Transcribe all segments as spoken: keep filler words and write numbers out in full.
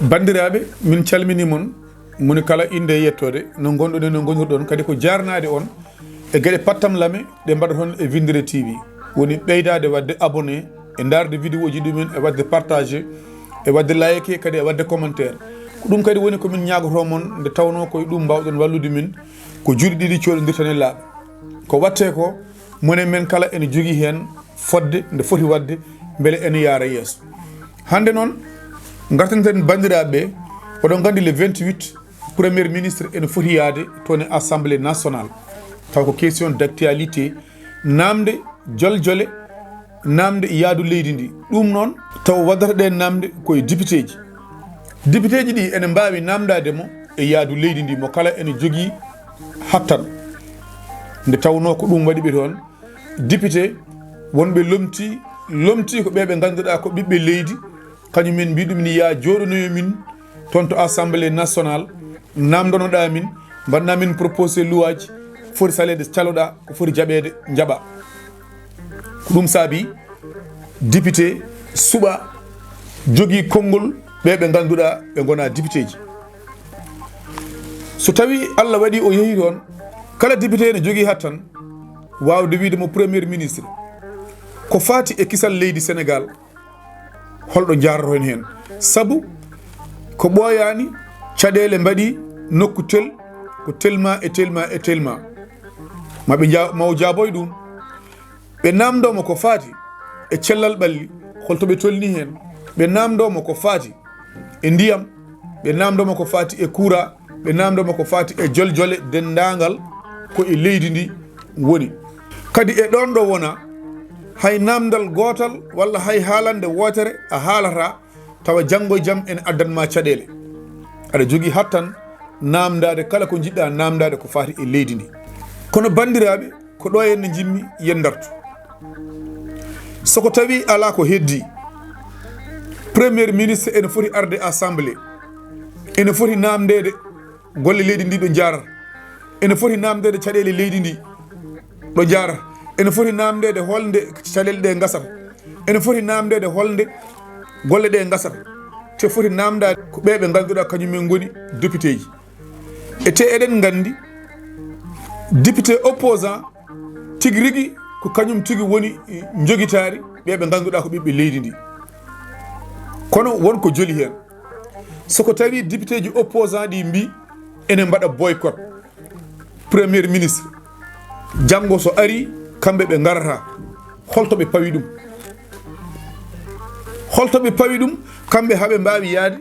Banndiraaɓe, min calminii mon, moni kala innde e yettoode, no ngonɗon e no ngonirɗon, kadi ko jaarnaade on e geɗe pattam lame ɗe mbaɗaton e Winndere T V. Woni ɓeydaade waɗde abonné, e ndaarde vidéo ji ɗumen, e waɗde partagé, e waɗde like, kadi e waɗde commentaire. Ko ɗum kadi woni ko min ñaagotoo mon, nde tawnoo ko e ɗum mbaawɗon wallude min, ko juuɗe ɗiɗi cooɗondirten e laaɓa. Ko waɗtee ko, moni men kala ene jogii heen fodde nde foti waɗde, mbele ene yaara yeeso. Hannde noon, ngartanten banndiraaɓe ɓe, oɗon nganndi le vingt-huit, Premier ministre ene foti yahde toon e Assemblée nationale. Taw ko question d'actualité, naamnde joljole, naamnde yaadu leydi ndi. Ɗum noon, taw waddata ɗeen naamnde ko e député ji. Député ji ɗi ene mbaawi naamndaade mo e yaadu leydi ndi, mo kala ene jogii hattan. Nde tawnoo ko ɗum waɗi ɓe toon, député wonɓe lomti, lomti ko ɓe ɓe ngannduɗaa ko ɓiɓɓe leydi, kañum en mbii ɗum ni, "Yaa jooɗonoyo min toon to Assemblée nationale, naamndonoɗaa min, mbaɗnaa min proposé luwaaji, foti saleede caloɗaa, ko foti jaɓeede njaɓaa." Ko ɗum saabi député suɓa jogii konngol ɓe ɓe ngannduɗaa ɓe ngonaa député ji. So tawii Allah waɗii o yehii toon, kala député ene jogii hattan waawde wiyde mo Premier ministre. Ko faati e kisal leydi Sénégal, holɗo njaarroton heen? Sabu ko ɓooyaani, caɗeele mbaɗi nokku tel, ko telma e telma e telma. Ma ɓe nja-, ma o jaaboy ɗum. Ɓe naamndoo mo ko faati e cellal ɓalli, holto ɓe tolnii heen. Ɓe naamndoo mo ko faati e ndiyam, ɓe naamndoo mo ko faati e kuuraa, ɓe naamndoo mo ko faati e joljole denndaangal ko e leydi ndi woni. Kadi e ɗoon ɗo wona, hay naamndal gootal walla hay haalannde wootere a haalataa, tawa janngo e jam ene addan ma caɗeele. Aɗa jogii hattan naamndaade kala ko njiɗɗaa naamndaade ko faati e leydi ndi. Kono banndiraaɓe, ko ɗo henne njimmi yen ndartu. So ko tawi alaa ko heddi, Premier ministre ene foti arde Assemblée, ene foti naamndeede golle leydi ndi ɗo njaarata, ene foti naamndeede caɗeele leydi ndi ɗo njaarata, ene foti naamndeede holnde caɗeele ɗe ngasata, ene foti naamndeede holnde golle ɗe ngasata, te foti naamndaade ko ɓe ɓe ngannduɗaa kañum en ngoni député ji. E te eɗen nganndi, député opposant tigi rigi ko kañum tigi woni njogitaari ɓe ɓe ngannduɗaa ko ɓiɓɓe leydi ndi. Kono won ko joli heen. So ko tawi député ji opposant ɗi mbi ene mbaɗa boycott Premier ministre, janngo so ari, kamɓe ɓe ngarata, holto ɓe pawi ɗum? Holto ɓe pawi ɗum? Kamɓe haɓe mbaawi yaade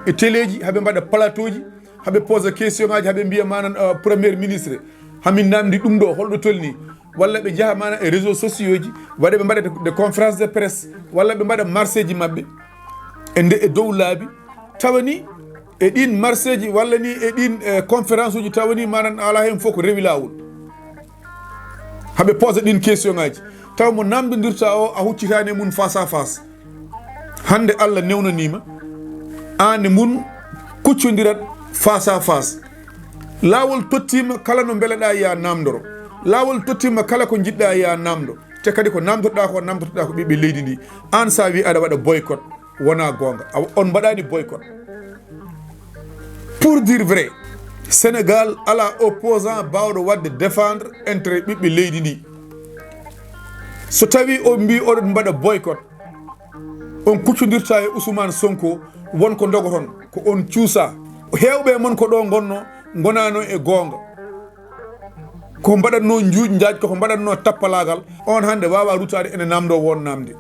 e teleeji, haɓe mbaɗa plateau ji, haɓe posa question ngaji, haɓe mbiya manan, uh, Premier ministre, hamin namdi ɗum ɗo, holɗo tolni? Walla ɓe njaha manan e réseau sociaux ji, waɗa ɓe mbaɗa de, de conférence de presse, walla ɓe mbaɗa marché ji maɓɓe e nde, e dow laabi, tawa ni e ɗin marché ji walla ni e ɗin, eh, conférence uji, tawa ni manan ala hen fof ko rewi lawol. Haɓe posa ɗin question ngaji, tawa mo namdodirta o a huccitani e mum face à face. Hannde Allah newnaniima, aan e mum kuccodirat face à face. Laawol tottiima kala no mbeleɗaa ya naamndoro. Laawol tottiima kala ko njiɗɗaa ya naamndo. Te kadi ko naamndotoɗaa ko, naamndotoɗaa ko ɓiɓɓe leydi ndi. Aan so a wii aɗa waɗa boycott, wonaa goonga. Awa, on mbaɗaani boycott. Pour dire vrai, Sénégal alaa opposant baawɗo waɗde défendre intérêt ɓiɓɓe leydi ndi. So tawii on mbii oɗon mbaɗa boycott, on kuccodirta e Ousmane Sonko, won ko ndogoton, ko on cuusa. Heewɓe e mon ko ɗo ngonno, ngonaano e goonga. Ko mbaɗatnoo njuuj njaaj, ko mbaɗatnoo tappalaagal, on hannde waawaa rutaade ene naamndoo won naamnde.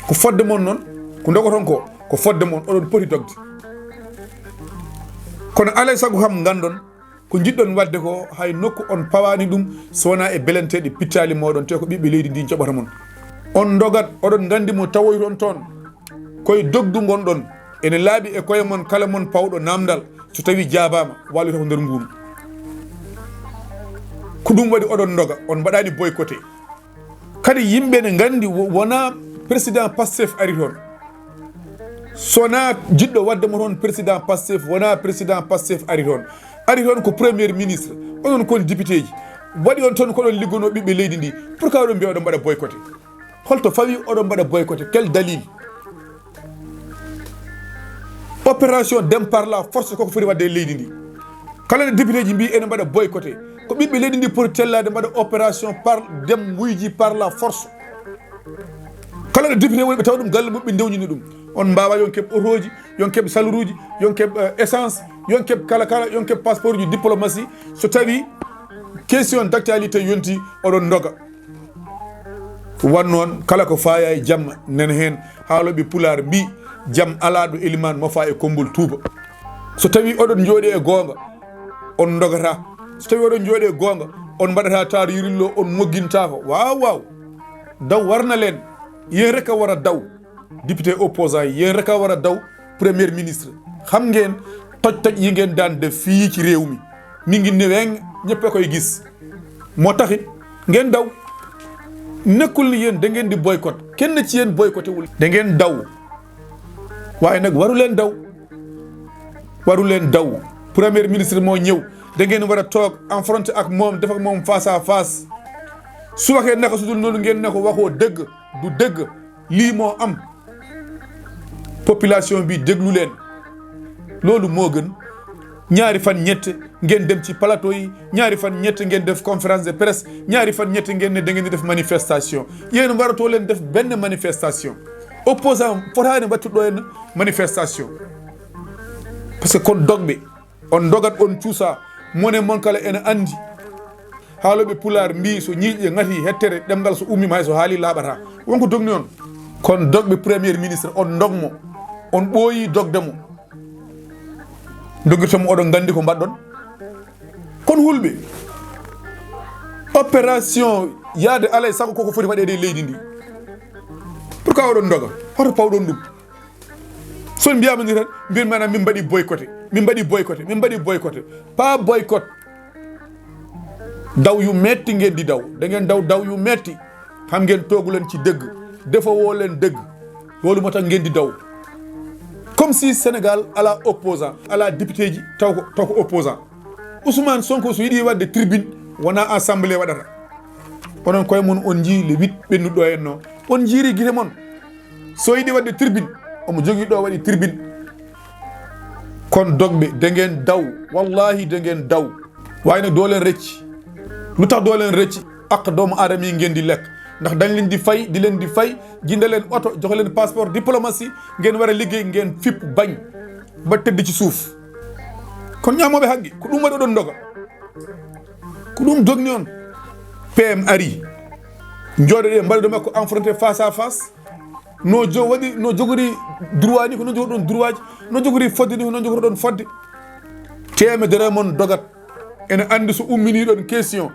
Ko fodde mon noon, ko ndogoton ko, ko fodde mon, oɗon poti dogde. Kono alaa e sago kam nganndon, ko njiɗɗon waɗde ko, hay nokku on pawaani ɗum, so wonaa e belenteeɗe pittaali mooɗon, te ko ɓiɓɓe leydi ndi njoɓata mon. On ndogat, oɗon nganndi mo tawoyton toon. Koye dogdu ngonɗon. Ene laaɓi e koye mon kala mon pawɗo naamndal, so tawii jaabaama, wallita ko nder nguuru. Ko ɗum waɗi oɗon ndoga, on mbaɗaani boycotté. Kadi yimɓe ne nganndi wo-, wonaa président Pastef ari toon. So wonaa jiɗɗo waɗde mo toon président Pastef, wonaa président Pastef ari toon. Ari toon ko premier ministre, onon kon député ji. Waɗi on toon ko ɗon liggonoo ɓiɓɓe leydi ndi. Pourquoi oɗon mbiya oɗon mbaɗa boycotté? Holto fawi oɗon mbaɗa boycotté? Quel dalil? Opération dem par la force koko foti waɗde e leydi ndi. Kala nde député ji mbi ene mbaɗa boycotté, ko ɓiɓɓe leydi ndi poti tellaade mbaɗa opération par dem wuyji par la force. Kala nde député woni ɓe tawa ɗum galle mum ɓe ndewnini ɗum. On mbawa yon keɓ otoji, yon keɓ saluruji, yon keɓ eh, essence, yon keɓ kala kala, yon keɓ passeport ji diplomatie. So tawi question d'actualité yonti oɗon ndoga. Wan noon kala ko faya e jamma nana heen. Haaloɓe pulaar mbi jam ala ɗo eliman mofa e konngol tuuba. So tawi oɗon njooɗi e goonga on ndogata. So tawi oɗon njooɗi e goonga on mbaɗata taar yurillo on moggintaako. Waaw waaw. Daw warna leen. Yéen rek a war a daw. Député opposant yi yéen rek a war a daw. Premier ministre xam ngeen toj toj yi ngeen daan def fii ci réew mi. Mi ngi ni weng. Ñëpp a koy gis. Moo taxit ngeen daw. Nekkul ni yéen da ngeen di boycott. Kenn ci yéen boycotté wul. Da ngeen daw. Waaye nag waru leen daw. Waru leen daw. Premier ministre moo ñëw. Da ngeen war a toog affronter ak moom, def ak moom face à face. Su waxee naka su dul noonu ngeen ne ko waxoo dëgg, du dëgg. Lii moo am. Population bi déglu leen. Loolu moo gën. Ñaari fan ñett ngeen dem ci plateau yi, ñaari fan ñett ngeen def conférence de presse, ñaari fan ñett ngeen ne da ngeen di def manifestation. Yéen waratoo leen def benn manifestation. Opposant fotaani wattu ɗo en manifestation. Parce que kon dogɓe, on dogat on cuusa, mone mon kala ene andi. Haaloɓe pulaar mbi so ñiiƴe ngati hettere ɗemngal so ummima hay so haali laaɓata. Wonko dogni on. Kon dogɓe premier ministre on dogmo. On ɓooyi dogde mo. Dogirta mo oɗon nganndi ko mbaɗɗon. Kon hulɓe. Opération yaade alay sago koko foti waɗeede e leydi ndi. Pourquoi oɗon doga? Hoto pawɗon ɗum? So mbiyama ni tan mbir mana min mbaɗi boycotté, min mbaɗi boycotté, min mbaɗi boycotté. Pas boycott. Daw yu metti ngeen di daw. Da ngeen daw daw yu metti. Xam ngeen toogu leen ci dëgg. Defawoo leen dëgg. Loolu moo tax ngeen di daw. Comme si Sénégal ala opposant, ala député ji taw ko taw ko opposant. Ousmane Sonko so yiɗi wadde tribune wona assemblée waɗata. Onon koye mon on jii le huit ɓennuɗo en no. On jiiri gite mon. So yiɗi wadde tribune omo jogii ɗo waɗi tribune. Kon dogɓe de ngeen daw. Wallahi de ngeen daw. Waaye nag doo leen rëcc. Lu tax doo leen rëcc? Ak doomu aadama yi ngeen di lekk. Ndax dañ leen di fay di leen di fay jënda leen oto jox leen passeport diplomatie. Ngeen war a liggéey ngeen fipp bañ ba tëdd ci suuf. Kon ñaamooɓe haggi ko ɗum waɗi oɗon ndoga. Ko ɗum dogni on. P M ari. Njooɗoɗe mbaɗude makko affronté face à face. No jo waɗi no jogori droit ni ko no jogori ɗon droit ji. No jogori fodde ni ko no jogori ɗon fodde. Temedere mon dogat. Ene andi so ummini ɗon question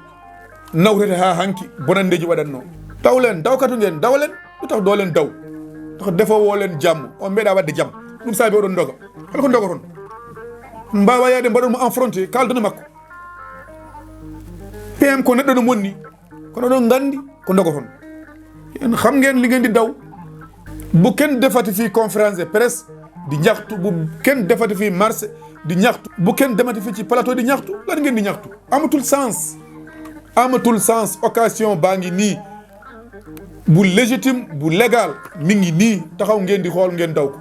nawtete ha hanki bonandeji waɗanno. Dawlen dawkatu ngen dawlen. Lu tax doo leen daw? Tax defoo woo leen jàmm on mbeɗa wadde jam. Ɗum saabi oɗon doga. Hol ko dogoton? Mbawa yaade mbaɗon mo affronté kaldana makko. P M ko neɗɗo no monni. Kono oɗon nganndi ko ndogoton. Yéen xam ngeen li ngeen di daw. Bu kenn defati fii conférence de presse di ñaxtu, bu kenn defati fii marché di ñaxtu, bu kenn demati fii ci plateau di ñaxtu. Lan ngeen di ñaxtu? Amatul sens. Amatul sens. Occasion baa ngi nii. Bu légitime bu légal mi ngi nii taxaw ngeen di xool ngeen daw ko.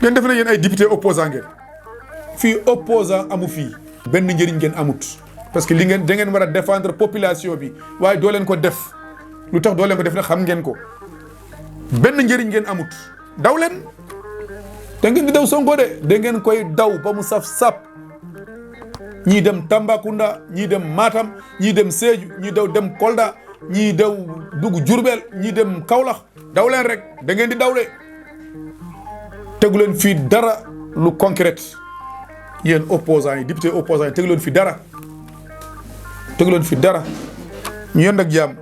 Ngeen def na yéen ay député opposant ngeen. Fii opposant amu fii. Benn njëriñ ngeen amut. Parce que li ngeen da ngeen war a défendre population bi. Waaye doo leen ko def. Lu tax doo leen ko def nag xam ngeen ko. Benn njëriñ ngeen amut. Daw leen. Da ngeen di daw Sonko de da ngeen koy daw ba mu saf sap. Ñii dem Tambacounda, ñii dem Matam, ñii dem Sédhiou, ñii daw dem Kolda, ñii daw dugg Diourbel, ñii dem Kaolack. Daw leen rek da ngeen di daw de. Tegu leen fii dara lu concret. Yéen opposant yi député opposant yi tegu leen fi dara. Tegu leen fi dara. Ñu yend ak jàmm.